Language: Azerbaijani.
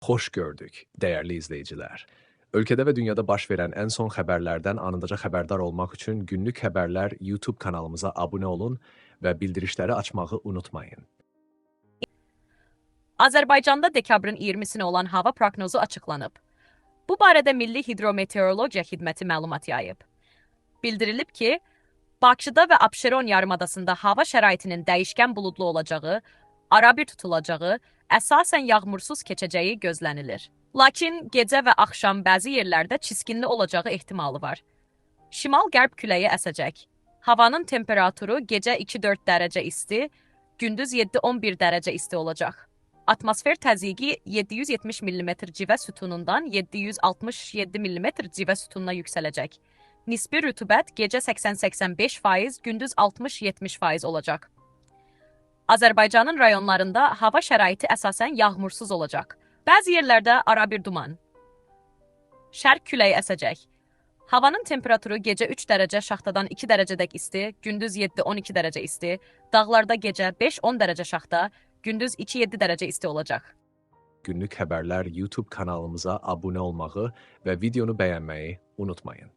Xoş gördük, dəyərli izləyicilər. Ölkədə və dünyada baş verən ən son xəbərlərdən anındaca xəbərdar olmaq üçün Günlük Xəbərlər YouTube kanalımıza abunə olun və bildirişləri açmağı unutmayın. Azərbaycanda dekabrın 20-sinə olan hava proqnozu açıqlanıb. Bu barədə Milli Hidrometeorologiya Xidməti məlumat yayıb. Bildirilib ki, Bakıda və Abşeron yarımadasında hava şəraitinin dəyişkən buludlu olacağı, arabir tutulacağı, əsasən yağmursuz keçəcəyi gözlənilir. Lakin gecə və axşam bəzi yerlərdə çiskinli olacağı ehtimalı var. Şimal-qərb küləyi əsəcək. Havanın temperaturu gecə 2-4 dərəcə isti, gündüz 7-11 dərəcə isti olacaq. Atmosfer təzyiqi 770 mm civə sütunundan 767 mm civə sütununa yüksələcək. Nisbi rütubət gecə 80-85%, gündüz 60-70% olacaq. Azərbaycanın rayonlarında hava şəraiti əsasən yağmursuz olacaq. Bəzi yerlərdə arabir duman. Şərq küləyi əsəcək. Havanın temperaturu gecə 3 dərəcə şaxtadan 2 dərəcədək isti, gündüz 7-12 dərəcə isti, dağlarda gecə 5-10 dərəcə şaxta, gündüz 2-7 dərəcə isti olacaq. Günlük Xəbərlər YouTube kanalımıza abunə olmağı və videonu bəyənməyi unutmayın.